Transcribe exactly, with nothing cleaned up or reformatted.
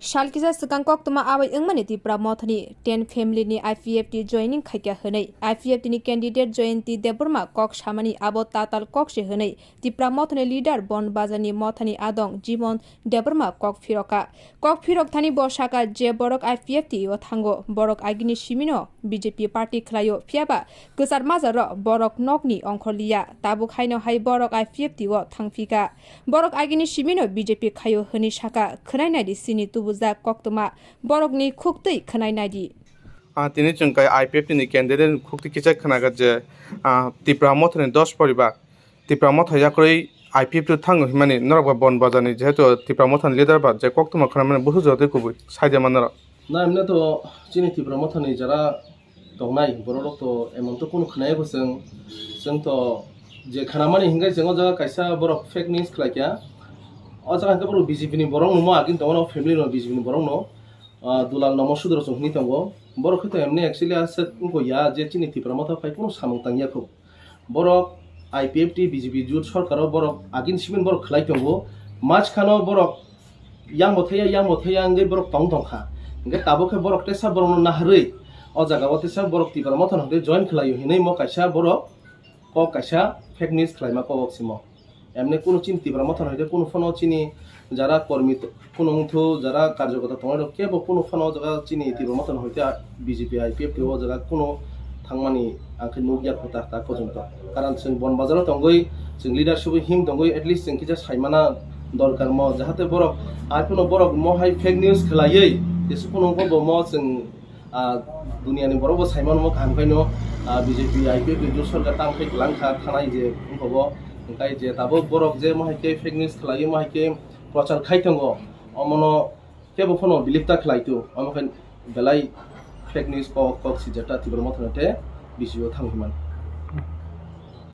Sal kisa swkang koktwma abai wngmani Tipra Mothani ten family ni I P F T joining khaikha hwnwi I P F T ni candidate Jayanti Debbarma kok samani abo tatal kok se hwnwi Tipra Mothani leader Bon Bazar ni Mothani adong Jimon Debbarma kok phirokha. Kok phirok thani bo saka je borok I P F T o thango, borok agini simino B J P party khlaio, phiyaba kwchar majaro borok nokni ongkhorliya, tabuk haino hai borok I P F T o thangphika. Borok agini simino B J P khaio hwnwi saka, khwnai naidi chini tubujak koktwma, borokni khuktwi khwnai naidi. Ah, tini chwng kai I P F T ni candidate khuktwi kisa khnaga je, ah, Tipra Mothani dos poribar, Tipra Motha yakrwi I P F T thango himani norok ba Bon Bazar ni jehetu Tipra Mothani leader ba je koktwma khwnamani busu jora twi kubui saide manaro. Na, emne to chini Tipra Mothani jara tongnai, borok rok to emon to kunu khwnaya bo chwng, chwng to je khwnamani hinkai chwng o jaga kaisa borok fake news khlai kha. O jaga hinkai borok B J P ni borok no mo agin tongo, family no B J P ni borok no, ah, Dulal Nomo Sudro chwng hwnwi tongo. Borok khe to emne actually aswk wngkho ya je chini Tipra Motha phai kunu samung tangya kho. Borok I P F T B J P jut sorkaro borok agin simin borok khlai tongo. Majkhano borok yang bo thaya, yang bo thaya wngwi borok tong tongkha. Hingke tabuk khe borok tesa borokno naharwi o jaga o tesa borok Tipra Mothano hwnkhe join khlaio hinwi mo kaisa borok kok kaisa fake news khlaima kok simo. Emne kunu chini Tipra Mothano hwnkhe kunu phano chini jara kormi t-, kunu wngthu jara karjokota tongnai rok kebo kunu phano o jaga chini Tipra Mothano hwnkhe B J P I P F T o jaga kunu thangmani ang khe nukya kho ta, ta porjonto. Karon chwng Bon Bazaro tongwi chwng leadership him tongwi at least chwng kisa saimana dorkar mo, jahate borok, ai phano borok mo hai fake news khlaiwi, jesu phano wngkha bo mo chwng, ah, duniani borok bo saimano mo kaham khaino, ah, B J P I P F T ni sorkar tam khai kwlang kha thanai je wngkha bo, hwnkhe je tabuk borok je mo hai khe fake news khlaiwi mo hai khe prochar khai tongo, omono kebo phano believe ta khlai tu, omo khe belai fake news kok, kok sijata Tipra Mothano te B J P o thang himani.